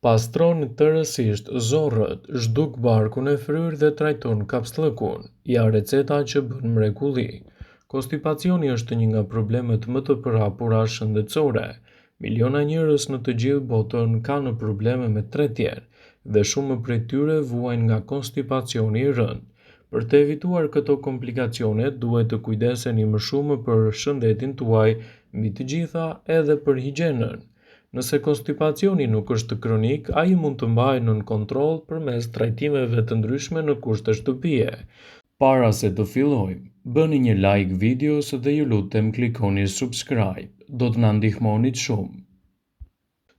Pastron tërësisht zorrët, zhduk barkun e fryrë dhe trajton kapsllëkun. Ja receta që bën mrekulli. Konstipacioni është një nga problemet më të përhapura shëndetësore. Miliona njerëz në të gjithë botën kanë probleme me tretjen dhe shumë prej tyre vuajnë nga konstipacioni i rëndë. Për të evituar këto komplikacione, duhet të kujdeseni më shumë për shëndetin tuaj, mbi të gjitha edhe për higjienën. Nëse konstipacioni nuk është kronik, ai mund të mbahet nën kontroll përmes trajtimeve të ndryshme në kushte shtëpie. Para se të fillojmë, bëni një like videos dhe ju lutem klikoni subscribe, do të na ndihmonit shumë.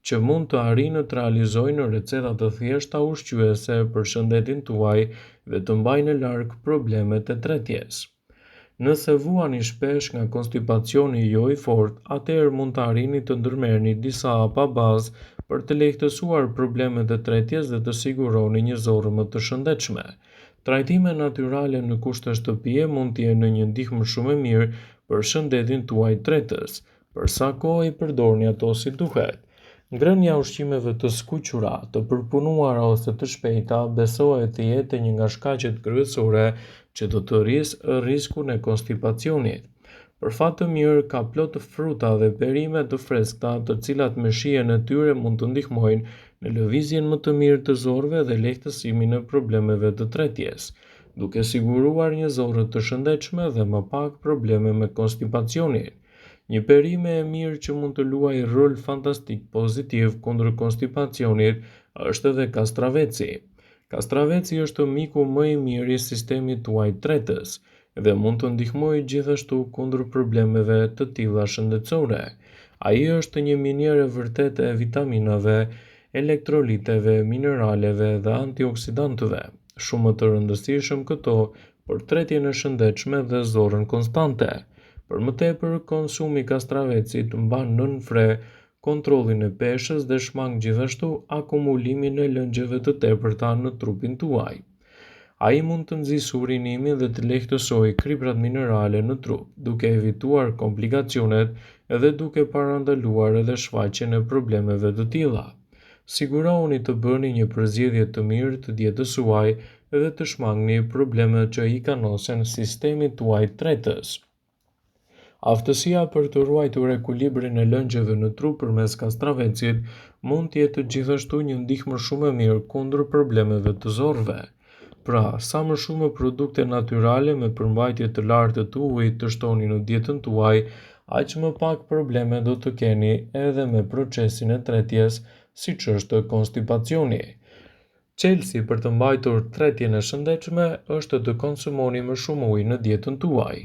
Që mund të arrijnë të realizojnë receta të thjeshta ushqyese për shëndetin tuaj dhe të mbajnë larg problemet e tretjes. Nëse vuani shpesh nga konstipacioni jo i fortë, atëherë mund të arrini të ndërmerrni disa hapa bazë për të lehtësuar problemet e tretjes dhe të siguroni një zorrë më të shëndetshme. Trajtime natyrale në kushte shtëpie mund të jenë një ndihmë shumë e mirë për shëndetin tuaj tretës, për sa kohë i përdorni ato si duhet. Ngrënia e ushqimeve të skuqura, të përpunuara ose të shpejta besohet të jetë një nga shkaqet kryesore që do të rrisë riskun e konstipacionit. Për fat të mirë, ka plot fruta dhe perime të freskëta të cilat me shijen e tyre mund të ndihmojnë në lëvizjen më të mirë të zorrëve dhe lehtësimin e problemeve të tretjes, duke siguruar një zorrë të shëndetshme dhe më pak probleme me konstipacionin. Një perime e mirë që mund të luajë rol fantastik pozitiv kundër konstipacionit është edhe kastraveci. Kastraveci është miku më i mirë i sistemit tuaj tretës dhe mund të ndihmojë gjithashtu kundër problemeve të tilla shëndetësore. Ai është një minierë e vërtetë e vitaminave, elektroliteve, mineraleve dhe antioksidantëve, shumë të rëndësishëm këto për tretjen e shëndetshme dhe zorrën konstante. Për më tepër, konsumi i kastravecit mban nën fre kontrollin e peshës dhe shmang gjithashtu akumulimin e lëngjeve të tepërta në trupin tuaj. Ai mund të nxisë urinimin dhe të lehtësojë kripërat minerale në trup, duke evituar komplikacionet dhe duke parandaluar edhe shfaqjen e problemeve të tilla. Sigurohuni të bëni një përzgjedhje të mirë të dietës suaj dhe të shmangni problemet që i kanosen sistemit tuaj tretës. Aftësia për të ruajtur ekuilibrin e lëngjeve në trup përmes kastravecit mund të jetë gjithashtu një ndihmë shumë e mirë kundër problemeve të zorrëve. Pra, sa më shumë produkte natyrale me përmbajtje të lartë të ujit të shtoni në dietën tuaj, aq më pak probleme do të keni edhe me procesin e tretjes, siç është konstipacioni. Çelësi për të mbajtur tretjen e shëndetshme është të konsumoni më shumë ujë në dietën tuaj.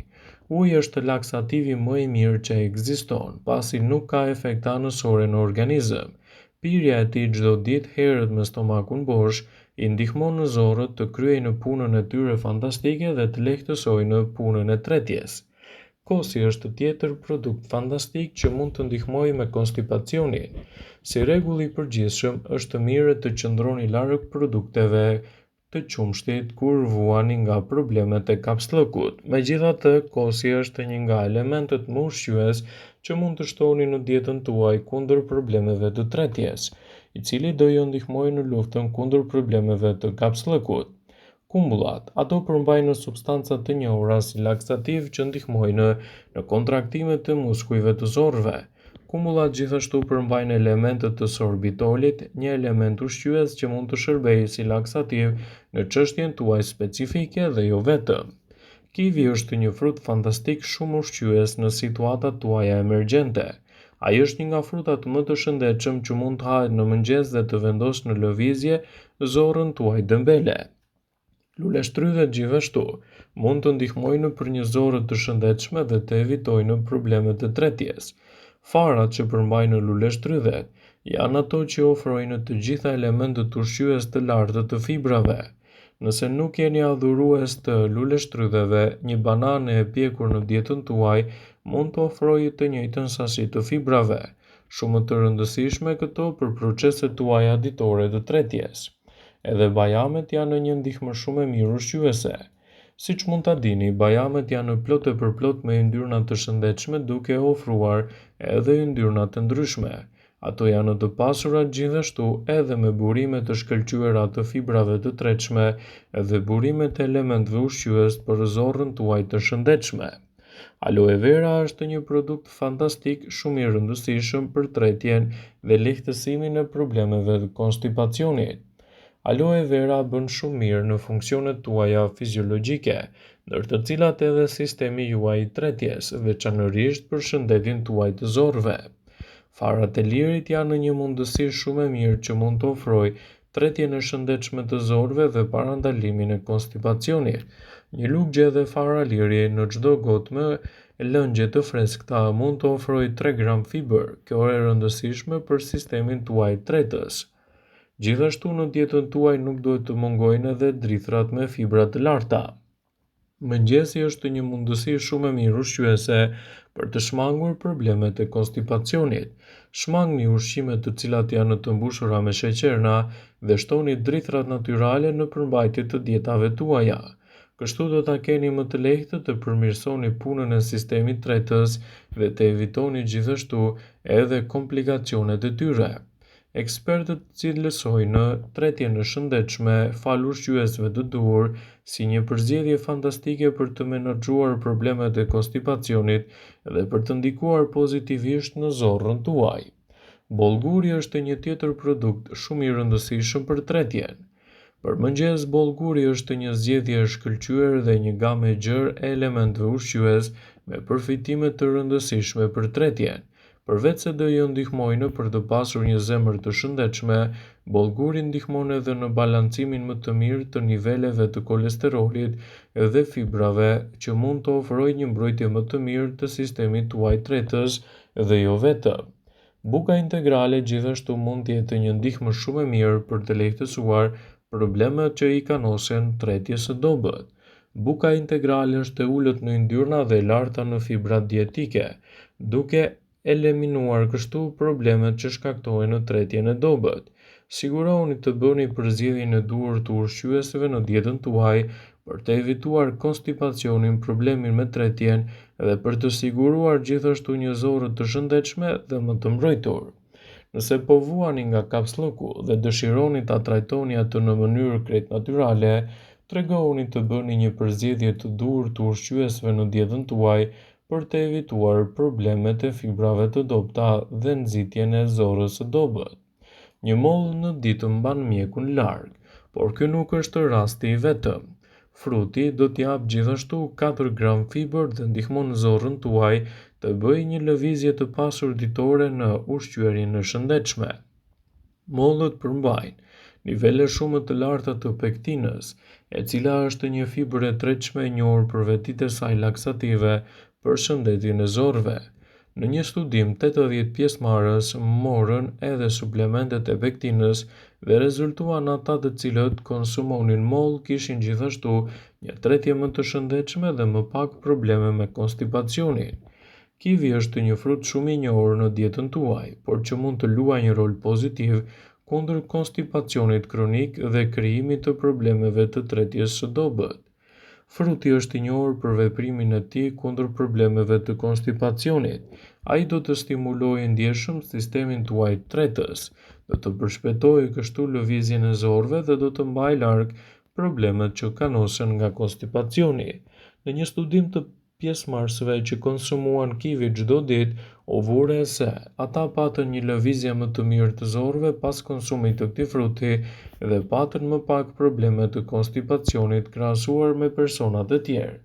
Uji është laksativi më i mirë që ekziston, pasi nuk ka efekte anësore në organizëm. Pirja e tij çdo ditë herët me stomakun bosh i ndihmon zorrët të kryejnë punën e tyre fantastike dhe të lehtësojnë punën e tretjes. Kosi është tjetër produkt fantastik që mund të ndihmojë me konstipacionin. Si rregull i përgjithshëm, është mirë të qëndroni larg produkteve të qumështit kur vuani nga problemet e kapsllëkut. Megjithatë, kosi është një nga elementët më ushqyes që mund të shtoni në dietën tuaj kundër problemeve të tretjes, i cili do ju ndihmojë në luftën kundër problemeve të kapsllëkut. Kumbullat, ato përmbajnë substanca të njohura si laksativë që ndihmojnë në kontraktimet e muskujve të zorrëve. Kumbullat gjithashtu përmbajnë elementë të sorbitolit, një element ushqyes që mund të shërbejë si laksativ në çështjen tuaj specifike dhe jo vetëm. Kivi është një frut fantastik shumë ushqyes në situatat tuaja emergjente. Ai është një nga frutat më të shëndetshëm që mund të hahet në mëngjes dhe të vendosë në lëvizje zorrën tuaj dembele. Luleshtrydhet gjithashtu mund të ndihmojnë për një zorrë të shëndetshme dhe të evitojnë problemet e tretjes. Farat që përmbajnë luleshtrydhet janë ato që ofrojnë të gjitha elementët ushqyes të lartë të fibrave. Nëse nuk jeni adhurues të luleshtrydheve, një banane e pjekur në dietën tuaj mund të ofrojë të njëjtën sasi të fibrave, shumë të rëndësishme këto për proceset tuaja ditore të tretjes. Edhe bajamet janë një ndihmë shumë e mirë ushqyese. Siç mund ta dini, bajamet janë plot e përplot me yndyrna të shëndetshme duke ofruar edhe yndyrna të ndryshme. Ato janë të pasura gjithashtu edhe me burime të shkëlqyera të fibrave të tretshme dhe burime të elementëve ushqyes për zorrën tuaj të shëndetshme. Aloe vera është një produkt fantastik shumë i rëndësishëm për tretjen dhe lehtësimin e problemeve të konstipacionit. Aloe vera bën shumë mirë në funksionet tuaja fiziologjike, ndër të cilat edhe sistemi juaj i tretjes, veçanërisht për shëndetin tuaj të zorrëve. Farat e lirit janë një mundësi shumë e mirë që mund të ofrojë tretjen e shëndetshme të zorrëve dhe parandalimin e konstipacionit. Një lugë gjedhe fara liri në çdo gotë me lëngje të freskëta mund të ofrojë 3 gram fibër, kjo e rëndësishme për sistemin tuaj tretës. Gjithashtu në dietën tuaj nuk duhet të mungojnë edhe drithërat me fibra të larta. Mëngjesi është një mundësi shumë e mirë ushqyese për të shmangur problemet e konstipacionit. Shmangni ushqimet të cilat janë të mbushura me sheqerna dhe shtoni drithërat natyrale në përmbajtje të dietave tuaja. Kështu do ta keni më të lehtë të përmirësoni punën e sistemit tretës dhe të evitoni gjithashtu edhe komplikacionet e tyre. Ekspertët cilësojnë tretjen e shëndetshme falë ushqyesve të duhur si një përzgjedhje fantastike për të menaxhuar problemet e konstipacionit dhe për të ndikuar pozitivisht në zorrën tuaj. Bollguri është një tjetër produkt shumë i rëndësishëm për tretjen. Për mëngjes, bollguri është një zgjedhje e shkëlqyer dhe një gamë e gjerë e elementëve ushqyes me përfitime të rëndësishme për tretjen. Përveç se do ju ndihmojnë për të pasur një zemër të shëndetshme, bollguri ndihmon edhe në balancimin më të mirë të niveleve të kolesterolit dhe fibrave, që mund të ofrojë një mbrojtje më të mirë të sistemit tuaj tretës dhe jo vetëm. Buka integrale gjithashtu mund të jetë një ndihmë shumë e mirë për të lehtësuar problemet që i kanosen tretjes së dobët. Buka integrale është e ulët në yndyrna dhe e larta në fibra dietike, duke eliminuar kështu problemet që shkaktohen në tretjen e dobët. Sigurohuni të bëni përzgjedhjen e duhur të ushqyesve në dietën tuaj për të evituar konstipacionin, problemin me tretjen dhe për të siguruar gjithashtu një zorrë të shëndetshme dhe më të mbrojtur. Nëse po vuani nga kapsllëku dhe dëshironi ta trajtoni atë në mënyrë krejt natyrale, tregohuni të bëni një përzgjedhje të duhur të ushqyesve në dietën tuaj për të evituar problemet e fibrave të dobëta dhe nxitjen e zorrës së dobët. Një mollë në ditë mban mjekun larg, por ky nuk është rasti i vetëm. Fruti do t'ju japë gjithashtu 4 gram fibër dhe ndihmon zorrën tuaj të bëjë një lëvizje të pasur ditore në ushqyerjen e shëndetshme. Mollët përmbajnë nivele shumë të larta të pektinës, e cila është një fibër e tretshme e njohur për vetitë e saj laksative për shëndetin e zorrëve. Në një studim, 80 pjesëmarrës morën edhe suplementet e pektinës dhe rezultuan ata të cilët konsumonin mollë kishin gjithashtu një tretje më të shëndetshme dhe më pak probleme me konstipacionin. Kiwi është një frut shumë i njohur në dietën tuaj, por që mund të luajë një rol pozitiv kundër konstipacionit kronik dhe krijimit të problemeve të tretjes së dobët. Fruti është i njohur për veprimin e tij kundër problemeve të konstipacionit. Ai do të stimulojë ndjeshëm sistemin tuaj tretës, do të përshpejtojë kështu lëvizjen e zorrëve dhe do të mbajë larg problemet që kanosen nga konstipacioni. Në një studim të pjesëmarrësve që konsumuan kiwi çdo ditë, u vu re se ata patën një lëvizje më të mirë të zorrëve pas konsumit të këtij fruti dhe patën më pak probleme të konstipacionit krahasuar me personat e tjerë.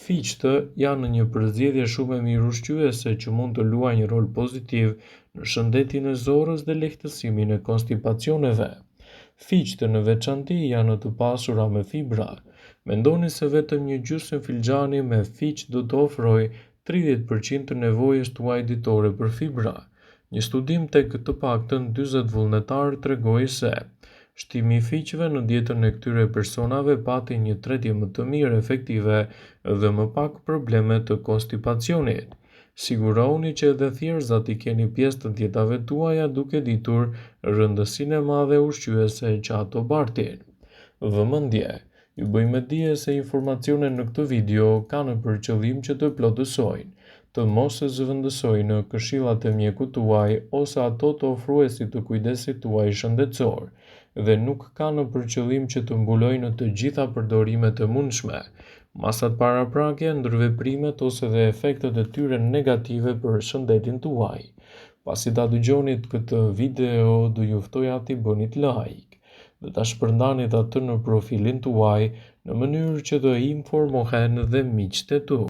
Fiqtë janë një përzgjedhje shumë e mirë ushqyese që mund të luajë një rol pozitiv në shëndetin e zorrës dhe lehtësimin e konstipacioneve. Fiqtë në veçanti janë të pasura me fibra. Mendoni se vetëm një gjysmë filxhani me fiq do të ofrojë 30% të nevojës tuaj ditore për fibra. Një studim tek të paktën 40 vullnetarë tregoi se shtimi i fiqve në dietën e këtyre personave pati një tretje më të mirë efektive dhe më pak probleme të konstipacionit. Sigurohuni që edhe thjerrëzat i keni pjesë të dietave tuaja duke ditur rëndësinë e madhe ushqyese që ato bartin. Vëmendje! Ju bëj me dije se informacionet në këtë video kanë për qëllim që të plotësojnë. të mos zëvendësojnë këshillat e mjekut tuaj ose ato të ofruesit të kujdesit tuaj shëndetësor dhe nuk kanë për qëllim që të mbulojnë të gjitha përdorimet e mundshme, masat paraprake, ndërveprimet ose dhe efektet e tyre negative për shëndetin tuaj. Pasi ta dëgjonit këtë video, do ju ftoja t'i bënit like dhe ta shpërndanit atë në profilin tuaj në mënyrë që të informohen dhe miqtë e tu.